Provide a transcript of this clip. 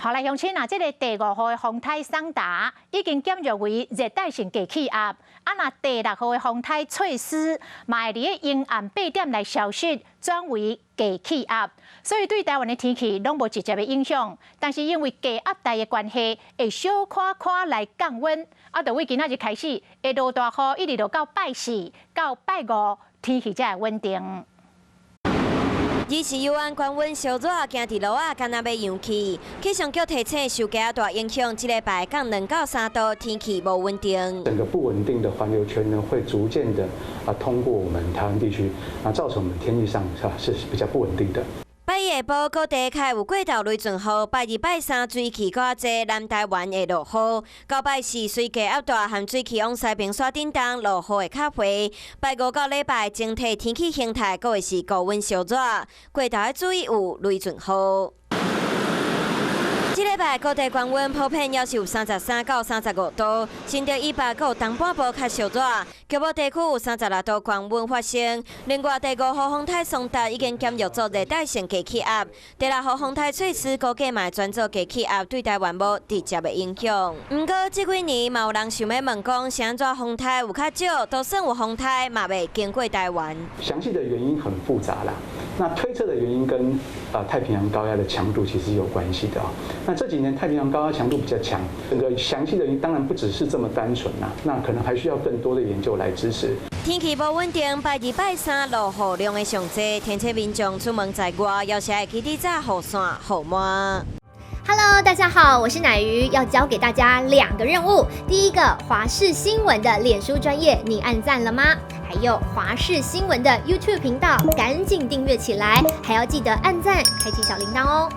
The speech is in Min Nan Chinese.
好來，鄉親啊，這个第五號的風颱桑達已經減弱為熱帶性低氣壓。啊，若第六號的風颱翠絲嘛會佇咧沿岸8點來消失，轉為低氣壓，所以對台灣的天氣攏無直接的影響。但是因為低壓帶的關係，會小可可來降溫。啊，就為今仔日開始會落大雨，一直落到拜四到拜五，天氣才會穩定。二是右岸高溫燒熱，行佇路仔，敢若欲溶去。氣象局提醒，受低壓帶影響，這禮拜降2到3度，天氣無穩定。整個不穩定的環流圈呢，會逐漸的啊通過我們台灣地區，啊造成我們天氣上是比較不穩定的。拜一下晡各地較會有過頭雷陣雨，拜二拜三水汽閣較濟，南台灣會落雨。到拜四隨低壓帶和水汽往西平線振動，落雨會較濟。拜五到禮拜整體天氣形態閣會是高溫燒熱，過頭愛注意有雷陣雨。這禮拜各地高溫普遍猶是有33到35度，新竹以北閣有東半部較燒熱，局部地區有36度高溫發生。另外，第五號風颱桑達已經減弱做熱帶性低氣壓，第六號風颱翠絲估計嘛會轉做低氣壓，對台灣無直接的影響。毋過這幾年嘛有人想欲問講，是按怎風颱有較少，就算有風颱嘛袂經過台灣。詳細的原因很複雜啦，那推測的原因跟太平洋高壓的強度其實有關係的啊。那這幾年太平洋高壓強度比較強，整個詳細的原因當然不只是這麼單純啦，那可能還需要更多的研究來支持。天氣無穩定，拜二拜三落雨量會上濟，天氣民眾出門在外，猶是愛記得帶雨傘、雨帽。 Hello，大家好，我是乃瑜，要交給大家兩個任務。第一個，華視新聞的臉書專頁，你按讚了嗎？還有華視新聞的 YouTube 頻道，趕緊訂閱起來，還要記得按讚、開啟小鈴鐺哦。